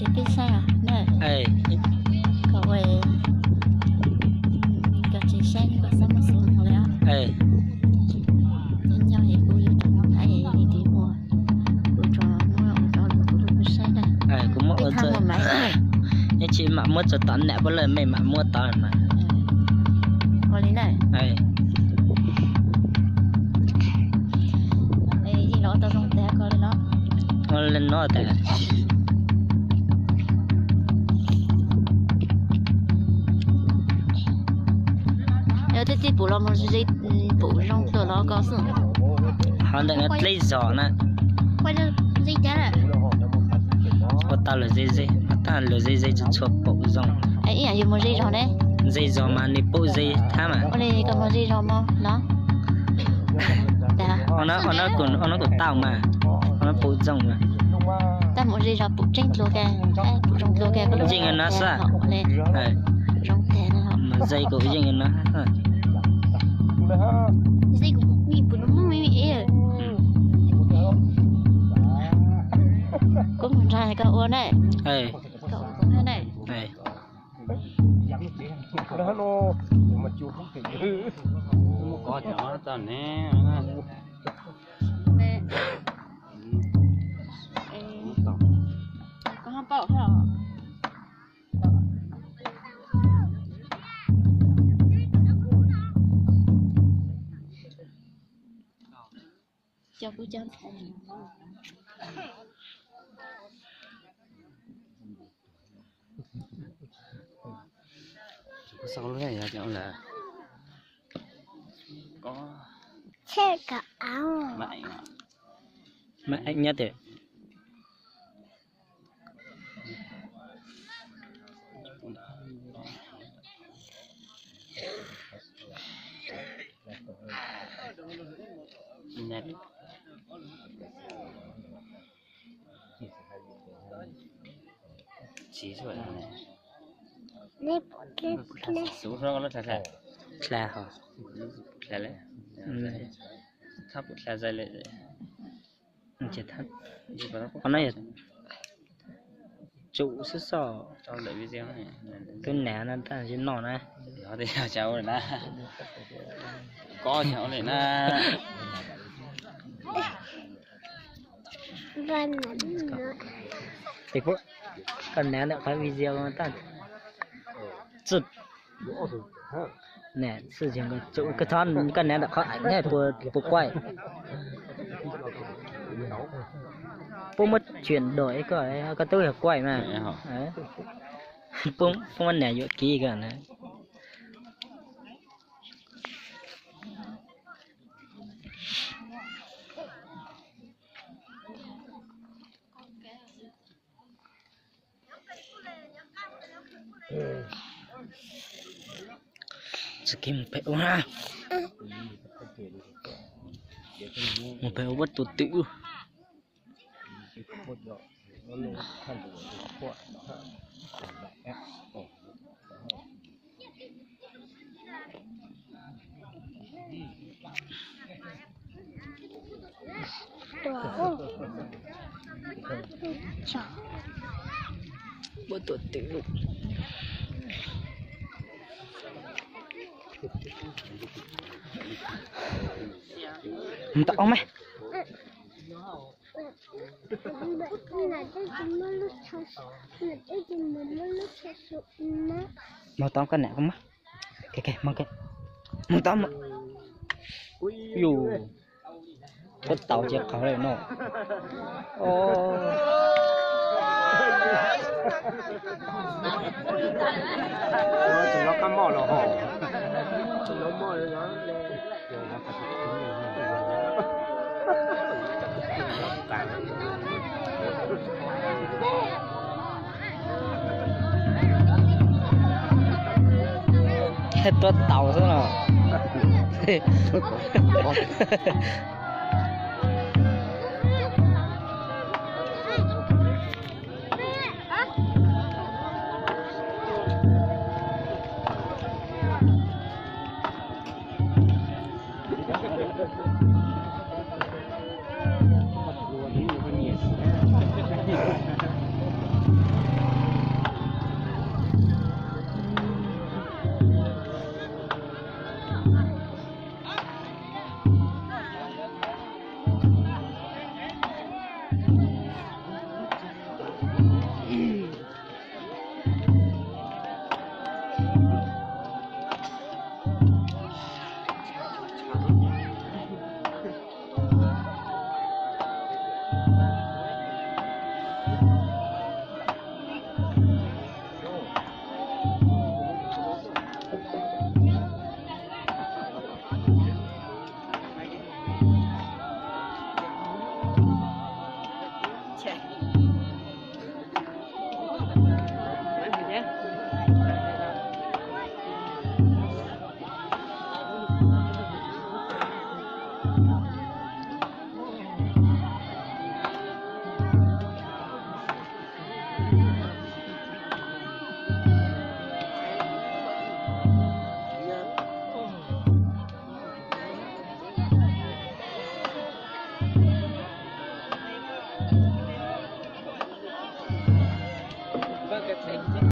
Ces peb saib os na, kom ua, kom tsis saib kom xab muab xub li os. Nyob nyob es kuv yuav tsum mus thaij li tis muag, kuv tsuas muab ua rau kuv lub kuv saib na. Kuv muab ua txog, ib tsis mam muab txog tom nam puab lawm mej mam muab tod mas. Ua li na. Yeej los tau zoo tas ko li no. Ua li no tas. Yog twb txij pum los mus ze, pum zoo dua los ko xwb. Ho ntawm no dleb zog na. Ua tau lawm ze ze, mas tab lawm ze ze tsis tshua pum zoo. Ib yam yus mus ze zog ne. Ze zog mas nws pum ze thab mas. Ua li koj mus ze zog mog no. Ua no kuv tau mas, ua no pum zoo mas. Tab mus ze zog pum tseeb dlua kag, pum zoo dlua kag. Yeej no xwb. Zoo tag no. Mus ze kuv yeej no. Ze kuv me pum no muaj me me. Kuv mus nrog koj ua na. Koj ua kuv na. Cov kuv cov ntxhais. Tshem kom av. Mas nyob tias Dlha ho. Qhov no yog tsum xwb xoj. Twb nav no tab sis noj na. Koj nav ntawm qhov video tab txwj. Koj txhob, koj nav ntawm qhov ảnh puas, puas quay. Puab muab chuyển đổi koj, koj twb yog quay mas. Puab muab nav yuam kev koj na. Tsis kiv mus pem ua, mus pem ua pob tw twm. Pob tw twm. Mus tom ub me. Mus tom koj nam ko mas. Mus tom, mus tom. Yus puab tau ces qhov lawm no. Tuaj tau xwb los.